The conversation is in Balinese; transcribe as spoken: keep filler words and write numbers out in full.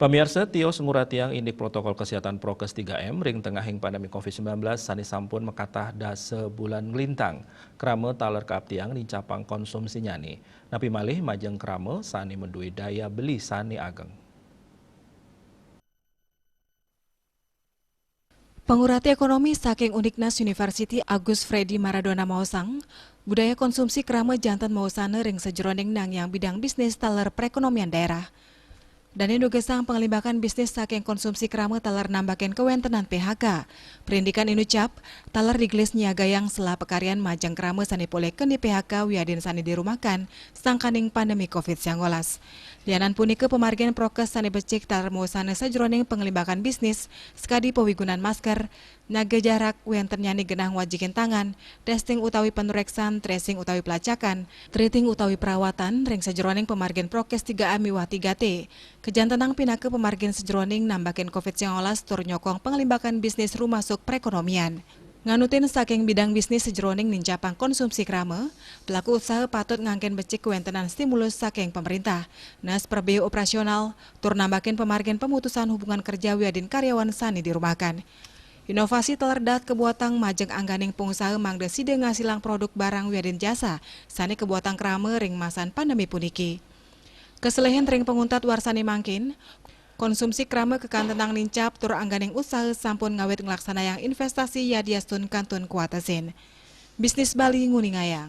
Pamiarsa, tios nguratiang indik protokol kesehatan prokes tiga M ring tengahing pandemi covid sembilan belas sane sampun makatah dasa bulan nglintang. Krama taler kaaptiang nincapang konsumsinyane. Napi malih majeng krama sane madue daya beli sane ageng. Pangurati ekonomi saking Uniknas University, Agus Freddy Maradona maosang, budaya konsumsi krama janten maosana ring sajeroning nangiang bidang bisnis taler perekonomian daerah. Dane nugesang panglimbakan bisnis saking konsumsi krama taler nambakin kawentenan P H K. Perindikan inucap, taler digelis nyiagayang selah pakaryan majeng krama sane polih keni P H K wiadin sane dirumahkan sangkaning pandemi covid sembilan belas. Lianan punika, pamargin prokes sane becik taler maosana sajeroning panglimbakan bisnis, sakadi pawigunan masker, nyaga jarak, wentennyane genah ngwajikin tangan, testing utawi panureksan, tracing utawi pelacakan, treating utawi perawatan ring sajeroning pamargin prokes tiga M miwah tiga T. Kajantenang pinaka pamargin sajeroning nambakin covid sembilan belas tur nyokong panglimbakan bisnis rumasuk perekonomian. Nganutin saking bidang bisnis sajeroning nincapang konsumsi krama, pelaku usaha patut ngangken becik kawentenan stimulus saking pemerintah, nes per biaya operasional, tur nambakin pamargin pemutusan hubungan kerja wiadin karyawan sane dirumahkan. Inovasi taler dahat kabuatang majeng angganing pangusaha mangda sida ngasilang produk barang wiadin jasa sane kabuatang krama ring masan pandemi puniki. Kaselihin ring panguntat warsa sane mangkin, konsumsi krama kakantenang nincap tur angganing usaha sampun ngawit nglaksanayang investasi yadiastun kantun kuatesin. Bisnis Bali nguningayang.